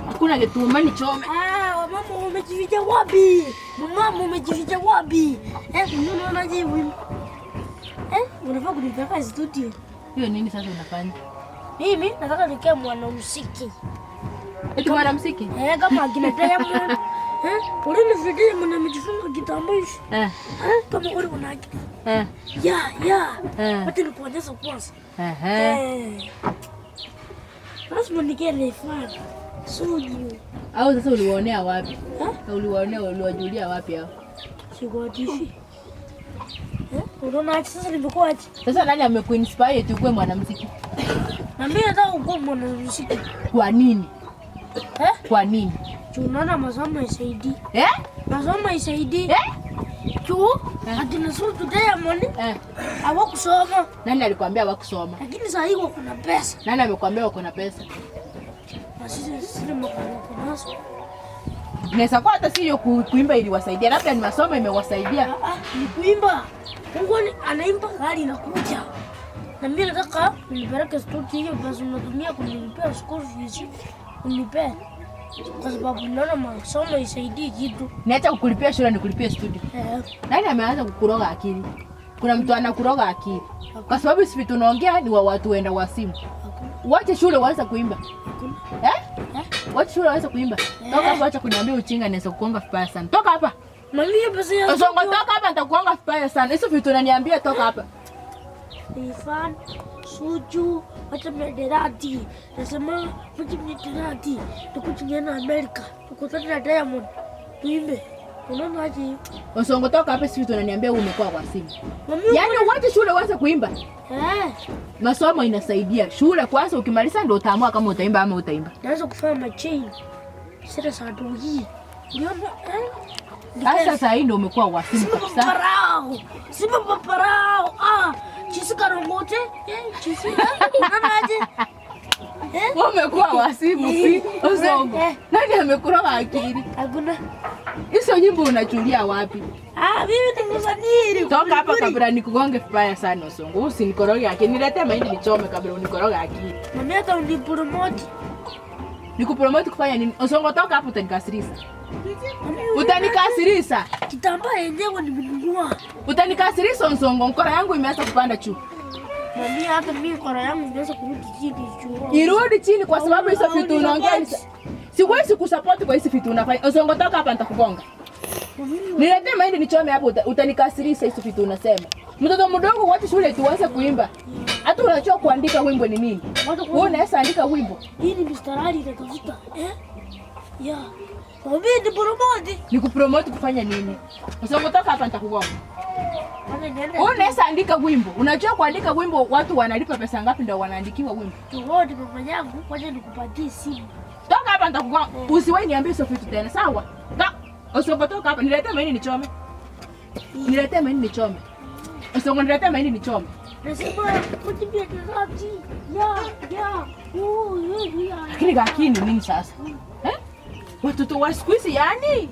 Hakuna kituma nichome. Ah, mama umejificha wapi? Mama umejificha wapi? Eh, unaona je wewe? Eh, unafaa kunipeleka studio. Hiyo nini sasa unafanya? Mimi nataka nikae mwanamuziki. Eti mwanamuziki? Eh, kama akina Diamond. Eh, ulinifikia mwana mjifunga kitambulisho. Eh. Eh, kama ule unaje. Eh. Ya, ya. Eh. Wacha nikuonyeshe kwanza. Eh. Eh. Lazima nikae Rayvanny. Suju. Au sasa uliwaonea wapi? Eh? Uliwaonea, uliwajulia wapi hao? Sikuatishi. Eh, unaona aje sasa nimekuwa aje? Sasa nani amekuinspire eti ukuwe mwanamuziki? Na mimi nataka kuwa mwanamuziki. Kwa nini? Eh? Kwa nini? Juu unaona masomo isaidii. Eh? Masomo isaidii. Eh? Juu akina Zuchu Diamond Eh. hawakusoma, Nani alikwambia hawakusoma? lakini saa hii wako na pesa. Nani amekwambia wako na pesa? Na sisi sisi wako nazo. Inaweza kuwa hata sio kuimba iliwasaidia, labda ni masomo imewasaidia. Ah, ah, ni kuimba. Mungu anaimba gari inakuja. Na mimi nataka unipeleke studio, hiyo pesa unatumia kunilipia school fees unipe. Kwa sababu naona masomo isaidii kitu. Niacha kukulipia shule nikulipie studio. Eh, Nani ameanza kukuroga akili? Kuna mtu anakuroga akili. Kwa sababu sisi tunaongea ni wa watu wenda wasimu. hakuna, Wache shule waanze kuimba. hakuna. Eh? Eh? Wache shule waanze kuimba. Toka hapa, acha kuniambia uchinga, naweza kukuonga vibaya sana. Toka hapa. Na mimi hiyo pesa ya Usongo, toka hapa, nitakuonga vibaya sana. Hizo vitu unaniambia, toka hapa. Rayvanny, Suju, wacha miaderati. Nasema wacha miaderati. Tukuja na Amerika. Tukutane na Diamond. Tuimbe. Unaona aje hiyo? Usongo, toka hapa, sisi tunaniambia wewe umekuwa kwa simu. Mami, Yaani uache shule uanze kuimba. eh, Masomo inasaidia. Shule kwanza ukimaliza ndio utaamua kama utaimba ama utaimba. naweza kufanya machain. Sera za hii. Unaona eh? Sasa sasa hii ndio umekuwa wasimu Simba kabisa. paparao. Simba paparao. Ah, chisi karongote. Eh, chisi. Unaona aje? Eh? Wewe umekuwa wasimu si Usongo. Eh. Nani amekuroga akili? Hakuna. Hizo nyimbo unachulia wapi? Ah, mimi ni msanii. Toka hapa kabla nikugonge vibaya sana Usongo. Usinikoroge akili. Niletee mahindi nichome kabla unikoroge akili. Mami hata unipromote. Nikupromote kufanya nini? Usongo, toka hapo, utanikasirisha. Utanikasirisha. Kitambaa yenyewe nimenunua. Utanikasirisha Usongo. Mkono yangu imeanza kupanda juu. Mami hata mimi kora yangu inaweza kurudi chini juu. Irudi chini kwa sababu hizo vitu unaongea siwezi kusupport kwa hizi vitu unafanya. Usongo, toka hapa, nitakugonga. Niletee mahindi nichome hapo, utanikasirisha hizo vitu unasema. Mtoto mdogo wache shule tuanze kuimba. Hata unajua kuandika wimbo ni nini? Wewe unaweza andika wimbo. Hii ni mistari inatafuta. Eh? Ya. Mami ni promote. Nikupromote kufanya nini? Usongo, toka hapa, nitakugonga. Kwanza niende. Wewe unaweza andika wimbo. Unajua kuandika wimbo watu wanalipa pesa ngapi ndio wanaandikiwa wimbo? Tuone mama yangu, kwanza nikupatie simu. Toka hapa, nitakugonga. Usiwahi niambie hizo vitu tena, sawa? Usongo, toka hapa, niletee mahindi nichome. Niletee mahindi nichome. Usongo, niletee mahindi nichome. Nasema kutibia kirati. Ya, ya. Ya. Lakini kakini nini sasa? Eh? Watoto wa siku hizi yani